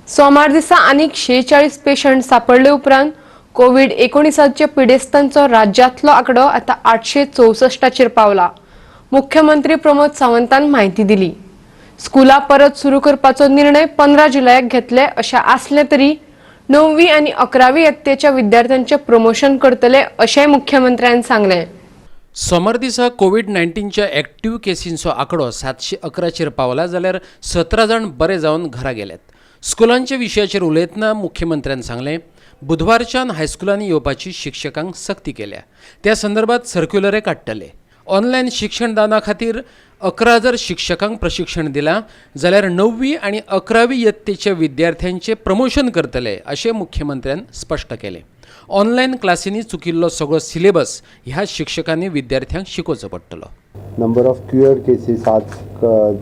सोमार दिसा आनीक 46 पेशंट सापडले उपरांत कोवीड 19च्या पिडेस्तांचो राज्यांतलो आंकडो आतां 864चेर पावला. मुख्यमंत्री प्रमोद सावंतान म्हायती दिली. स्कुलां परत सुरू करपाचो निर्णय 15 जुलयाक घेतले अशें आसलें तरी 9वी आनी 11वी यत्तेच्या विद्यार्थ्यांचें प्रमोशन करतले अशेंय मुख्यमंत्र्यान सांगलें. सोमार दिसा कोवीड 19च्या एक्टिव्ह केसींचो आंकडो 711चेर पावला, जाल्यार 17 जाण बरे जावन घरा गेल्यात. स्कुलांच्या विशयाचेर उलयतना मुख्यमंत्र्यान सांगलें, बुधवारच्यान हायस्कुलांनी येवपाची शिक्षकांक सक्ती केल्या. त्या संदर्भात सर्क्युलरय काडटले. ऑनलायन शिक्षण दाना खातीर 11,000 शिक्षकांक प्रशिक्षण दिलां, जाल्यार 9वी आनी 11वी यत्तेच्या विद्यार्थ्यांचें प्रमोशन करतले अशें मुख्यमंत्र्यान स्पश्ट केलें. ऑनलायन क्लासींनी चुकिल्लो सगळो सिलेबस ह्या शिक्षकांनी विद्यार्थ्यांक शिकोवचो पडटलो. नंबर ऑफ क्युअर्ड केसीस आज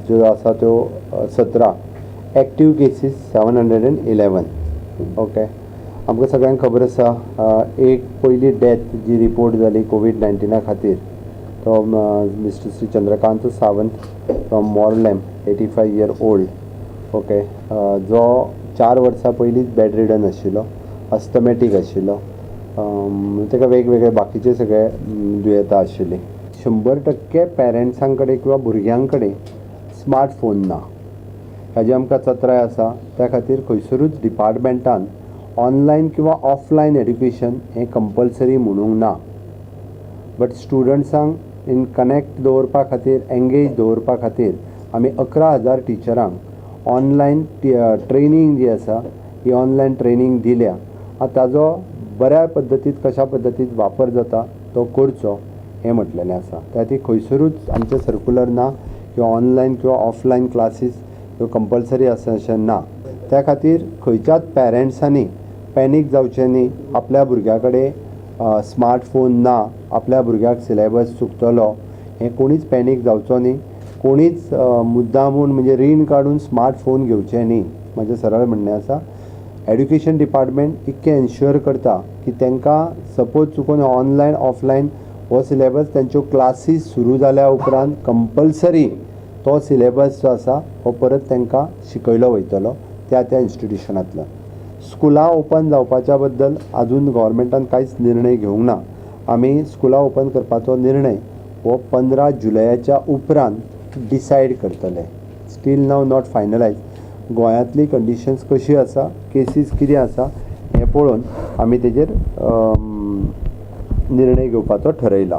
ज्यो आसा त्यो 17, active cases 711. Okay, आमकां सगळ्यांक खबर आसा, एक पयली डेथ जी रिपोर्ट जाली कोवीड 19 खातीर, तो mister Shri Chandrakant Sawant from Morlem, 85 year old. Okay, जो 4 वर्सां पयलींच बेड रिडन आशिल्लो, अस्थमॅटीक आशिल्लो, ताका वेगवेगळे बाकीचे सगळे दुयेंतां आशिल्लीं. 100% पेरंट्सां कडेन किंवा भुरग्यां कडेन स्मार्ट फोन ना हाजी आमकां चत्राय आसा. त्या खातीर खंयसरूच डिपार्टमेंटान ऑनलायन किंवा ऑफलायन एड्युकेशन हें कंपल्सरी म्हणूंक ना, बट स्टुडंट्सांक इन कनेक्ट दवरपा खातीर, एंगेज दवरपा खातीर आमी 11,000 टिचरांक ऑनलायन ट्रेनींग जी आसा ही ऑनलायन ट्रेनींग दिल्या. आतां ताजो बऱ्या पद्दतीन, कशा पद्दतीन वापर जाता तो करचो हें म्हटलेलें आसा. त्या खातीर खंयसरूच आमचें सर्कुलर ना किंवा ऑनलायन किंवा ऑफलायन क्लासीस ह्यो कंपल्सरी आसा अशें ना. त्या खातीर खंयच्याच पेरंट्सांनी पॅनीक जावचें न्ही. आपल्या भुरग्या कडेन स्मार्ट फोन ना, आपल्या भुरग्याक सिलेबस चुकतलो, हें कोणीच पॅनीक जावचो न्ही. कोणीच मुद्दामून म्हणजे रीण काडून स्मार्ट फोन घेवचे न्ही. म्हाजें सरळ म्हणणें आसा, एड्युकेशन डिपार्टमेंट इतकें एन्श्युअर करता की तांकां सपोज चुकून ऑनलायन ऑफलायन हो सिलेबस तेंच्यो क्लासीस सुरू जाल्या उपरांत कंपल्सरी तो सिलेबस जो आसा हो परत तांकां शिकयलो वयतलो त्या त्या इन्स्टिट्युशनांतल्यान. स्कुलां ओपन जावपाच्या बद्दल आजून गोवोरमेंटान कांयच निर्णय घेवंक ना. आमी स्कुलां ओपन करपाचो निर्णय हो 15 जुलयाच्या उपरांत डिसायड करतले. स्टील नाव not finalise. गोंयांतली कंडिशन्स कशी आसा, केसीस कितें आसा हें पळोवन आमी तेजेर निर्णय घेवपाचो ठरयला.